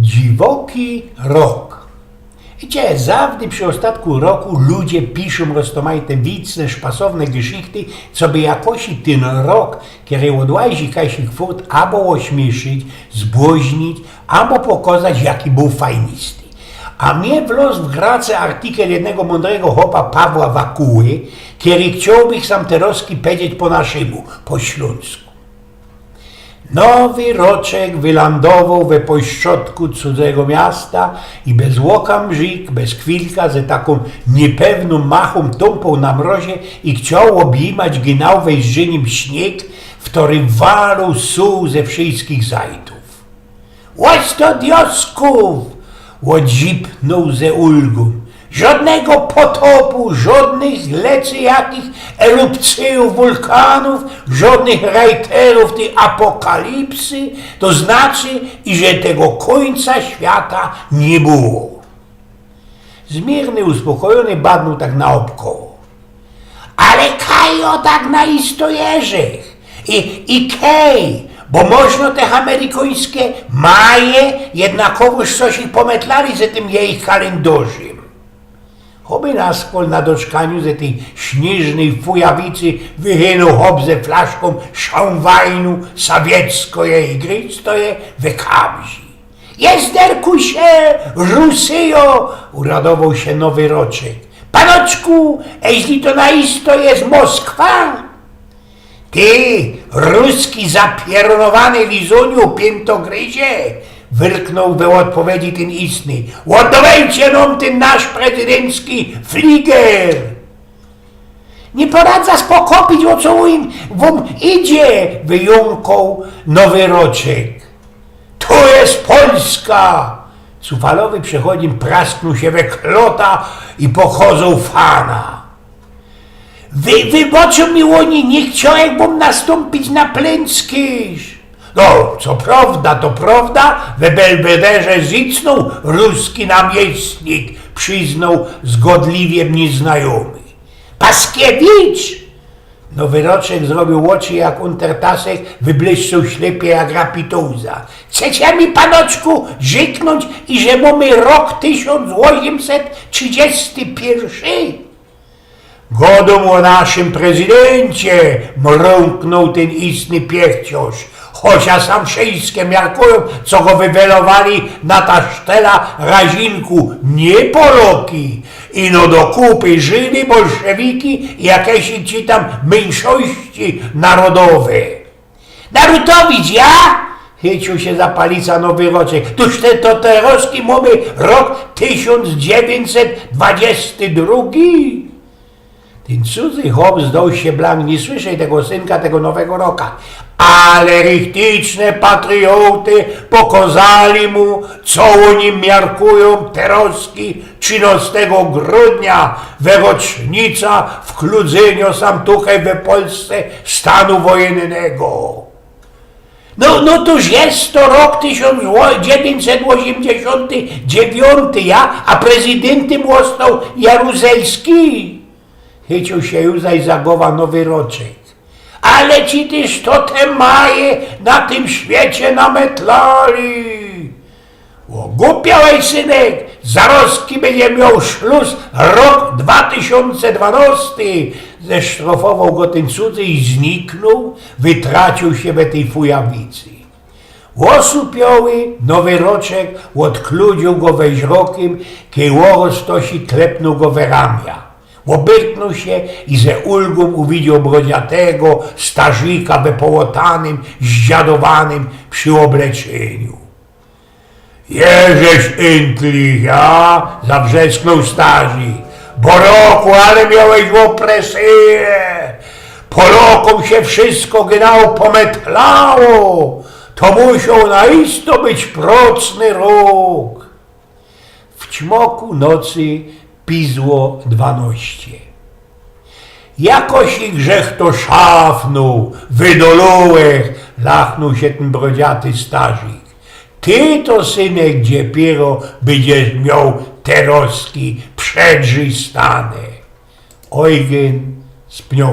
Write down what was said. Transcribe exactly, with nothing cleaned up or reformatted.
Dziwoki rok. Wiycie, zawdy przi ôstatku roku ludzie piszōm roztōmajte wicne, szpasowne geszichty, coby jakosi tyn rok, kery ôdłazi, kajsik furt abo ôśmiyszyć, zbłoźnić, abo pokŏzać, jaki bōł fajnisty. A mie wlŏz w grace artikel jednego mōndrego chopa Pawła Wakuły, kery chciołbych sam terŏzki pedzieć po naszymu, po ślōnsku. Nowy roczek wylandowoł we pojstrzodku cudzego miasta i bez ôkōmrzik, bez chwilka, ze takōm niypewnōm machōm tōmpoł na mrozie i chcioł ôbjimać gynał wejrzynim śniyg, w kery walōł sōł ze wszyjskich zajtōw. „Ôś to diosków!” ôdzipnōł ze ulgōm. „Żŏdnego potopu, żŏdnych lecyjakich erupcyjōw wulkanōw, żŏdnych rajterōw tyj apokalipsy, to znaczy, iże tego kōńca świata niy było”. Zmiyrny, uspokojōny badnōł tak naôbkoło. „Ale kaj ôtak na isto jeżech? I, i kej? Bo możno te amerikōńske maje jednakowōż coś ich pometlali ze tym jejich kalyndorzym”. Choby na skol na doczkaniu ze tyj śniyżnyj fujawicy wychynōł chop ze flaszkōm szōmwajnu, sawiecko je i gryź to je we kabzi. „Jezderkusie, Rusyjo!” uradowoł sie Nowy Roczek. „Panoczku, eźli to na isto je Moskwa?” „Ty, ruski zapierōnowany lizuniu, piynto gryzie!” wyrknōł we ôdpowiedzi tyn istny. „Ôddŏwejcie nōm tyn nasz prezydyncki fliger!” „Niy poradzã spokopiyć, ô co wōm, wōm idzie?” wyjōnkoł Nowy Roczek. „To je Polska!” Cufalowy przechodzin prasknōł sie we klota i pokŏzoł fana. „Wy, wybaczōm mi, ôni, niy chciołech bōm nastōmpić na plynckiś.” „No, co prowda, to prowda”, we belwederze zicnōł ruski namiyśnik, przyznōł zgodliwie niyznajōmy. „Paskiewicz!” Nowy Roczek zrobiōł ôczy jak Untertassek, wyblyszczoł ślypie jak Rapitōłza. „Chcecie mi, panoczku, rzyknōńć, iże mōmy rok tysiōnc ôziymset trzidziesty piyrszy?” „Gŏdōm ô naszym prezydyncie”, mrōmknōł tyn istny piechciŏrz. „Chociŏż sam wszyjske miarkujōm, co go wywelowali na ta sztela razinku, niy Poloki. Ino do kupy Żydy, bolszewiki i jakeś ci tam myńszości narodowe”. „Narodowić ja?” chyciōł sie za palica Nowy Roczek. „Tuż te, to terŏzki mōmy rok tysiōnc dziewiyńćset dwadziesty drugi?” Tyn cudzy chop zdŏł sie blank niy słyszeć tego synka tego Nowego Roka. Ale richticzne patrioty pokŏzali mu, co ô nim miarkujōm terŏzki trzynŏstego grudnia, we rocznica wkludzyniŏ sam tukej we Polsce stanu wojynnego. „No, no tuż je to rok tysiōnc dziewiyńćset ôziymdziesiōnty dziewiyńty, ja, a prezydyntym ôstoł Jaruzelski”, chyciōł sie już zaś za gowa Nowy Roczek. „Ale ci tyż to te maje na tym świecie nametlali”. „Ôgupiołeś, synek, zarŏzki bydzie mioł szlus rok dwa tysiōnce dwanŏsty”, zesztrofowoł go tyn cudzy i zniknōł, wytraciōł sie we tyj fujawicy. Ôsupioły Nowy Roczek ôdkludziōł go weźrokym, kej ôrostosi klepnōł go we ramia. Ôbyrknōł sie i ze ulgōm uwidzioł brodziatego starzika we połatanym, zdziadowanym przyobleczeniu. „Jeżeś intlich, a?”, zawrzesknōł starzik. „Bo roku, ale miołeś ôpresyje. Polokōm sie wszysko genau pometlało. To musioł na isto być procny rok”. W ćmoku nocy pizło dwanŏście. „Jakoś ich żech to szafnōł, wydolōłech”, lachnōł sie tyn brodziaty starzik. „Ty to, synek, dziepiro bydziesz mioł terŏzki przedrzistane”. Ojgyn spnioł